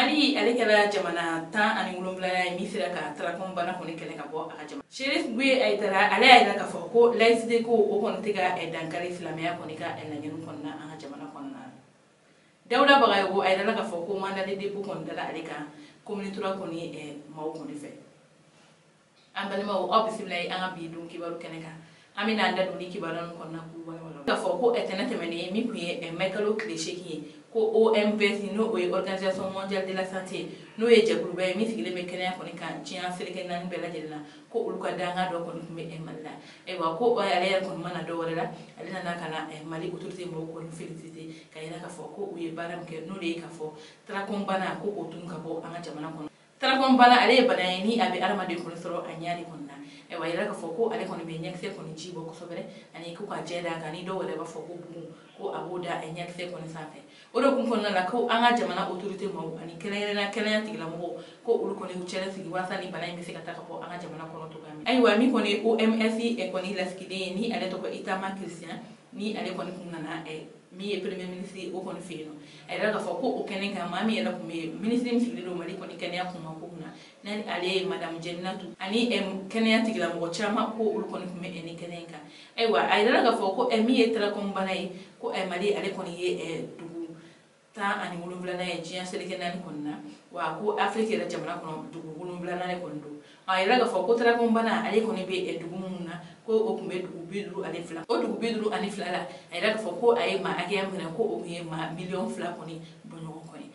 Mali ale kɛra jamana 17nan ye min sera ka tarakɔn bana kɔni kɛlɛ ka bɔ a ka jamana. Chérif Bouye Aïdara ale y'a jira k'a fɔ ko laïcité ko o kɔni tɛ ka dankari silamɛya kɔni ka laɲini kɔnɔna an ka jamana kɔnɔna na. Dawuda Bagayogo a yirala k'a fɔ ko mandat de dépôt kɔni dala ale kan commune 3 kɔni maaw kɔni fɛ. An balimaw, aw bisimila ye an ka bi don kibaru kɛnɛ kan. An bɛna an da don ni kibaruya ninnu kɔnɔna k'u walawala. K'a fɔ ko tɛnɛ tɛmɛnen min tun ye mai kalo tile 8 ye, ko OMS, n'o ye Organisation mondiale de la santé, n'o ye jɛkuluba ye min sigilen bɛ kɛnɛya kɔni kan diɲɛ seleke 4 bɛɛ lajɛlen na, ko olu ka dankan dɔ kɔni tun bɛ Mali la. Ayiwa, ko ale yɛrɛ kɔni ma na dɔ wɛrɛ la, ale nana ka na Mali autorité mɔgɔw kɔni féliciter ka yira k'a fɔ ko u ye baara min kɛ, n'o de ye k'a fɔ tarakɔn bana ko k'o tunu ka bɔ an ka jamana kɔnɔ. Tarakɔn bana ale ye bana ye ni a bɛ adamaden kɔni sɔrɔ a ɲɛ de kɔni na. Ayiwa, a yira k'a fɔ ko ale kɔni bɛ ɲɛkisɛ kɔni ji bɔ kosɛbɛ, ani ko ka jɛ d'a kan, ni dɔw yɛrɛ b'a fɔ ko bugun, ko a b'o da ɲɛkisɛ kɔni sanfɛ. O de kun kɔnɔna la ko an ka jamana autorité maaw ani kɛrɛnkɛrɛnnenya kɛnɛya tigilamɔgɔw, ko olu kɔni y'u cɛla sigi walasa ni bana in bɛ se ka taa ka bɔ an ka jamana kɔnɔ cogoya min. Ayiwa, min kɔni ye OMS kɔni lasigiden ye, ni ale tɔgɔ Itama Christian, ni ale kɔni kun nana min ye premier ministre o kɔni fɛ yen nɔ, a yira k'a fɔ ko o kɛnɛ kan maa min yɛrɛ tun bɛ yen, ministre min sigilen don Mali kɔni kɛnɛya kunma ko kunna, n'ale ale ye madame Jɛnatu, ani kɛnɛya tigilamɔgɔ caman, ko olu kɔni tun bɛ nin kɛnɛ in kan. Ayiwa, a yira k'a fɔ ko min ye tarakɔn bana ye, ko Mali ale kɔni ye dugu 17nan ye diɲɛ seleke 4 kɔni na, wa ko Afiriki yɛrɛ jamana kɔnɔ dugu 7nan de kɔni don. A yira k'a fɔ ko tarakɔn bana ale kɔni bɛ dugu minnu na, ko o tun bɛ dugu 52. O dugu 52 la, a yira k'a fɔ ko a ye maa hakɛya min minɛ, ko o tun ye maa miliyɔn 2 kɔni bɔ ɲɔgɔn kɔni.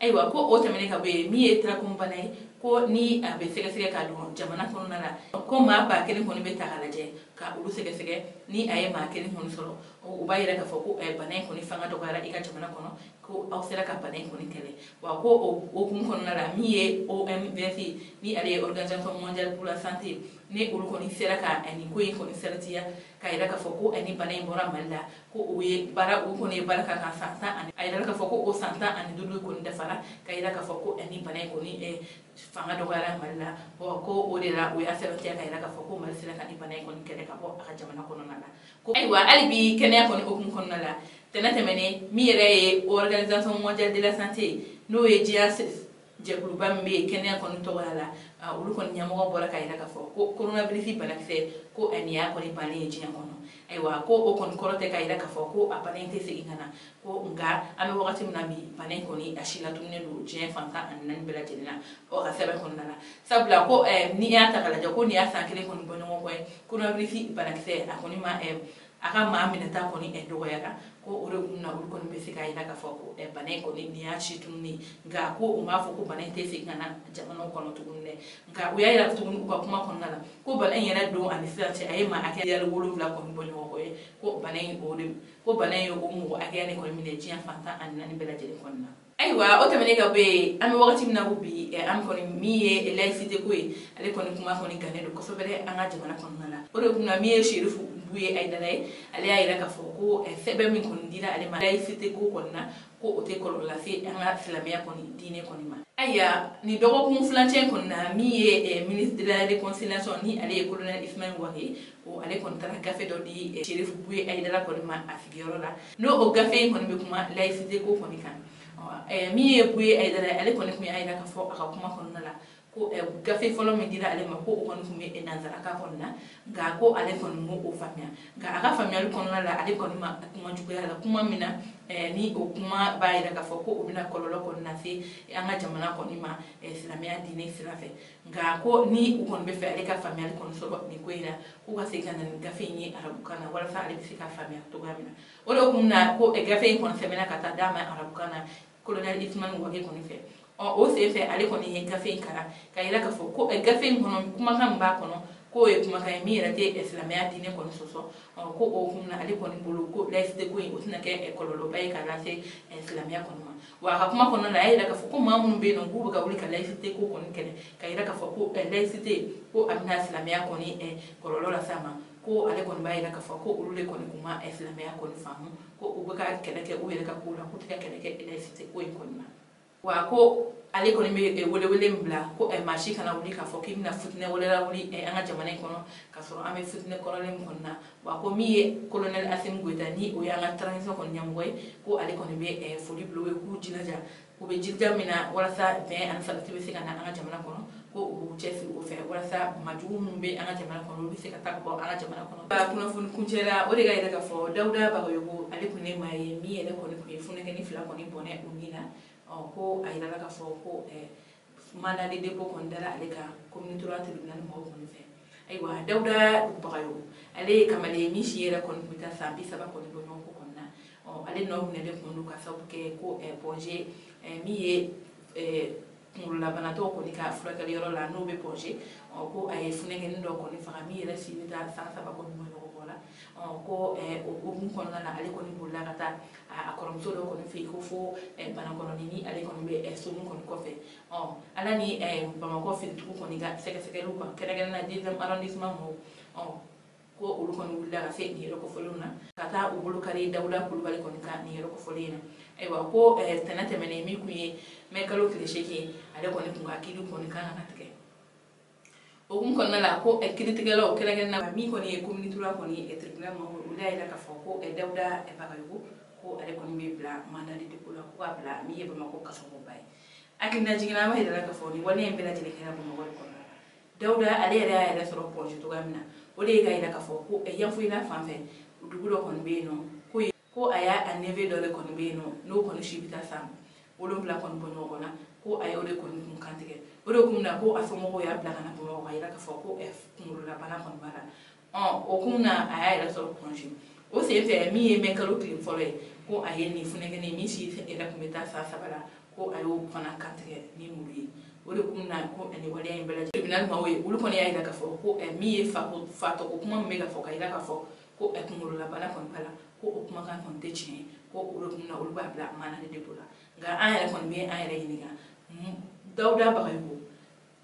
Ayiwa, ko o tɛmɛnen ka bɔ yen, min ye tarakɔn bana ye, ko ni a bɛ sɛgɛsɛgɛ k'a dɔn jamana kɔnɔna la, ko maa 1000 kɔni bɛ ta k'a lajɛ ka olu sɛgɛsɛgɛ, ni a ye maa 1 kɔni sɔrɔ, o b'a yira k'a fɔ ko bana in kɔni fanga dɔgɔyara i ka jamana kɔnɔ, ko aw sera ka bana in kɔni kɛlɛ. Wa ko o hukumu kɔnɔna la, min ye OMS, ni ale ye Organisation mondiale pour la santé, ni olu kɔni sera ka nin ko in kɔni sɛbɛntiya k'a yira k'a fɔ ko ni bana in bɔra Mali la, ko u ye baara, u kɔni ye baara k'a kan san tan ani, a yira k'a fɔ ko o san 15 kɔni dafara k'a yira k'a fɔ ko ni bana in kɔni fanga dɔgɔyara Mali la. Ko o de la u y'a sɛbɛntiya k'a yira k'a fɔ ko Mali sera ka ni bana in kɔni kɛlɛ ka bɔ a ka jamana kɔnɔna la. Ko ayiwa, hali bi kɛnɛya kɔni hukumu kɔnɔna la, tɛnɛ tɛmɛnen min yɛrɛ ye Organisation mondiale de la santé, n'o ye diɲɛ jɛkuluba min bɛ yen kɛnɛya kɔni tɔgɔya la, olu kɔni ɲɛmɔgɔ bɔra k'a yira k'a fɔ ko coronavirus banakisɛ, ko nin y'a kɔni bannen ye diɲɛ kɔnɔ. Ayiwa, ko o kɔni kɔrɔ tɛ k'a yira k'a fɔ ko a bana in tɛ segin ka na, ko nka an bɛ wagati min na bi, bana in kɔni a si laturunnen don diɲɛ fan 14 bɛɛ lajɛlen na o ka sɛbɛn kɔnɔna la. Sabula ko n'i y'a ta k'a lajɛ, ko nin y'a san 1 kɔni bɔ ɲɔgɔn kɔ ye, coronavirus banakisɛ a kɔni ma a ka maa minɛta kɔni dɔgɔyara, ko o de kun na olu kɔni bɛ se k'a yira k'a fɔ ko bana in kɔni nin y'a si tununnen, nka ko u m'a fɔ ko bana in tɛ segin ka na jamanaw kɔnɔ tuguni dɛ. Nka u y'a yira tuguni u ka kuma kɔnɔna la ko bana in yɛrɛ don ani sisan cɛ, a ye maa hakɛya 7 kɔni bɔ ɲɔgɔn kɔ ye, ko bana in o de, ko bana in ye o mɔgɔ hakɛya de kɔni minɛ diɲɛ fan 14 bɛɛ lajɛlen kɔnɔna na. Ayiwa, o tɛmɛnen ka bɔ yen, an bɛ wagati min na ko bi, an kɔni min ye laïcité ko ye, ale kɔni kuma kɔni gannen don kosɛbɛ dɛ an ka jamana kɔnɔna la. O de kun na min ye Chérif Bouye Aïdara ye, ale y'a yira k'a fɔ ko sɛbɛn min kɔni dira ale ma laïcité ko kɔni na, ko o tɛ kɔlɔlɔ lase an ka silamɛya kɔni diinɛ kɔni ma. Ayiwa, nin dɔgɔkun filancɛ in kɔni na, min ye ministre de la réconciliation, ni ale ye colonel Ismaël Wagué, ko ale kɔni taara gafe dɔ di Chérif Bouye Aïdara kɔni ma a sigiyɔrɔ la, n'o o gafe in kɔni bɛ kuma laïcité ko kɔni kan. Min ye Bouye Aïdara, ale kɔni tun y'a yira k'a fɔ a ka kuma kɔnɔna la ko gafe fɔlɔ min dira ale ma, ko o kɔni tun bɛ nanzarakan kɔni na, nka ko ale kɔni m'o faamuya. Nka a ka faamuyali kɔnɔna la, ale kɔni ma kuma juguya la, kuma min na ni o kuma b'a yira k'a fɔ ko o bɛna kɔlɔlɔ kɔni lase an ka jamana kɔni ma silamɛya diinɛ sira fɛ. Nka ko ni u kɔni bɛ fɛ ale ka faamuyali kɔni sɔrɔ nin ko in na, k'u ka segin ka na nin gafe in ye arabukan na walasa ale bɛ se ka faamuya cogoya min na. O de kun na ko gafe in kɔni sɛbɛnna ka taa d'a ma arabukan na colonel Ismaël Wagué kɔni fɛ. O sen fɛ, ale kɔni ye gafe in kalan ka yira k'a fɔ ko gafe in kɔnɔ kumakan min b'a kɔnɔ, k'o ye kumakan ye min yɛrɛ tɛ silamɛya diinɛ kɔni sɔsɔ. Ko o kun na ale kɔni bolo ko laïcité ko in o tɛna kɛ kɔlɔlɔba ye k'a lase silamɛya kɔni ma. Wa a ka kuma kɔnɔna la, a y'a yira k'a fɔ ko maa minnu bɛ yen nɔ k'u bɛ ka wuli ka laïcité ko kɔni kɛlɛ, ka yira k'a fɔ ko laïcité ko a bɛna silamɛya kɔni kɔlɔlɔ lase a ma, ko ale kɔni b'a yira k'a fɔ ko olu de kɔni kun ma silamɛya kɔni faamu, ko u bɛ ka kɛlɛ kɛ u yɛrɛ ka ko la, k'u tɛ ka kɛlɛ kɛ laïcité ko in kɔni na. Wa ko ale kɔni bɛ welewele min bila ko maa si kana wuli k'a fɔ k'i bɛna futinɛ wɛrɛ lawuli an ka jamana in kɔnɔ k'a sɔrɔ an bɛ futinɛ kɔrɔlen min kɔni na. Wa ko min ye colonel Assimi Goïta ni o y'an ka transition kɔni ɲɛmɔgɔ ye, ko ale kɔni bɛ foli bila u ye k'u jilaja, u bɛ jija min na walasa bɛn ani sabati bɛ se ka na an ka jamana kɔnɔ, ko u b'u cɛsiri o fɛ walasa majugu minnu bɛ an ka jamana kɔnɔ olu bɛ se ka taa ka bɔ an ka jamana kɔnɔ. Kunnafoni kuncɛ la, o de ka yira k'a fɔ Dawuda Bagayogo ale tun ye maa ye min yɛrɛ kɔni tun ye funɛkɛni 2 kɔni bɔnɛ u ni la. Ko a yirala k'a fɔ ko mandat de dépôt kɔni dara ale kan commune 3 tribunal mɔgɔw kɔni fɛ. Ayiwa, Dawuda Bagayogo ale ye kamalen ye min si yɛrɛ kɔni tun bɛ taa san 30 kɔni bɔ ɲɔgɔn kɔ kɔni na. Ale nɔ minɛlen kun don ka sababu kɛ ko Point G min ye kunkololabanatɔw kɔni ka furakɛli yɔrɔ la n'o bɛ Point G, ko a ye funɛkɛni dɔ kɔni faga min yɛrɛ si bɛ taa san 3 kɔni bɔ ɲɔgɔn kɔ la. Ko o hukumu kɔnɔna la ale kɔni bolila ka taa a kɔrɔmuso dɔ kɔni fɛ yen ko fo Banakɔrɔni ni ale kɔni bɛ so min kɔni kɔfɛ. Ala ni Bamakɔ finitigiw kɔni ka sɛgɛsɛgɛliw kan kɛrɛnkɛrɛnnenya 2e arrondissement mɔgɔw, ko olu kɔni wulila ka se nin yɔrɔ kofɔlenw na ka taa u bolo kari Dawuda Kulubali kɔni ka nin yɔrɔ kofɔlen in na. Ayiwa, ko tɛnɛ tɛmɛnen min kun ye mɛ kalo tile 8, ale kɔni kun ka kiiri kɔni kan ka tigɛ. O hukumu kɔnɔna la, ko kiiritigɛlaw kɛrɛnkɛrɛnnenya min kɔni ye commune 3 kɔni tribunal mɔgɔw, olu y'a yira k'a fɔ ko Dawuda Bagayogo ko ale kɔni bɛ bila mandat de dépôt la, ko k'a bila min ye Bamakɔ kasoba ye. Hakilina jiginna, an b'a yira k'a fɔ nin wale in bɛɛ lajɛlen kɛra Bamakɔ de kɔnɔna la. Dawuda ale yɛrɛ y'a yɛrɛ sɔrɔ Point G cogoya min na, o de ye k'a yira k'a fɔ ko Yanfolila fan fɛ dugu dɔ kɔni bɛ yen nɔ, ko a y'a neveu dɔ de kɔni bɛ yen nɔ n'o kɔni si bɛ taa san 7 kɔni bɔ ɲɔgɔn na, ko a y'o de kɔni kun kantigɛ. O de kun na ko a somɔgɔw y'a bila ka na Bamakɔ ka yira k'a fɔ ko kunkololabana kɔni b'a la. O kun na a y'a yɛrɛ sɔrɔ Point G. O sen fɛ min ye mɛ kalo tile fɔlɔ ye, ko a ye nin funɛkɛni min si yɛrɛ tun bɛ taa san 3 la, ko a y'o fana kantigɛ ni muru ye. O de kun na ko nin waleya in bɛɛ lajɛlen tribunal maaw ye, olu kɔni y'a yira k'a fɔ ko min ye fatɔko kuma min bɛ ka fɔ ka yira k'a fɔ ko kunkololabana kɔni b'a la, ko o kumakan kɔni tɛ tiɲɛ ye, ko o de kun na olu b'a bila mandat de dépôt la. Nka an yɛrɛ kɔni bɛ an yɛrɛ ɲininka, Dawuda Bagayogo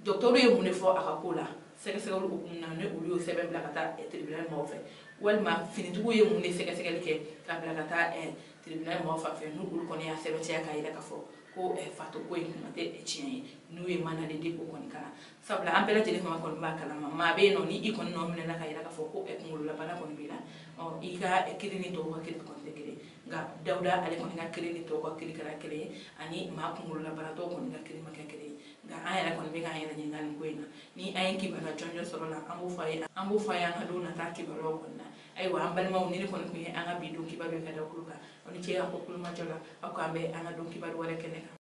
docteur ye mun de fɔ a ka ko la sɛgɛsɛgɛli hukumu na ni olu y'o sɛbɛn bila ka taa tribunal mɔgɔw fɛ, walima finitigiw ye mun de sɛgɛsɛgɛli kɛ ka bila ka taa tribunal mɔgɔw fan fɛ n'u olu kɔni y'a sɛbɛntiya k'a yira k'a fɔ ko fatɔ ko in kuma tɛ tiɲɛ ye n'u ye mandat de dépôt kɔni kalan. Sabula an bɛɛ lajɛlen fana kɔni b'a kalama, maa bɛ yen nɔ ni i kɔni nɔ minɛna ka yira k'a fɔ ko kunkololabana kɔni b'i la, i ka kiiri ni tɔw ka kiiri kɔni tɛ kelen. Nka Dawuda ale kɔni ka kiiri ni tɔw ka kiiri kɛra kelen ye, ani maa kunkololabanatɔw kɔni ka kiiri ma kɛ kelen ye. Nka an yɛrɛ kɔni bɛ k'an yɛrɛ ɲininka nin ko in na, ni an ye kibaruya jɔnjɔn sɔrɔ la, an b'o fɔ a ye, an b'o fɔ a ye an ka don nata kibaruyaw kɔni na. Ayiwa, an balimaw, ni ne kɔni tun ye an ka bi don kibaru ye ka da kulo kan, aw ni ce aw ka kulomajɔ la, aw k'an bɛn an ka don kibaru wɛrɛ kɛnɛ kan.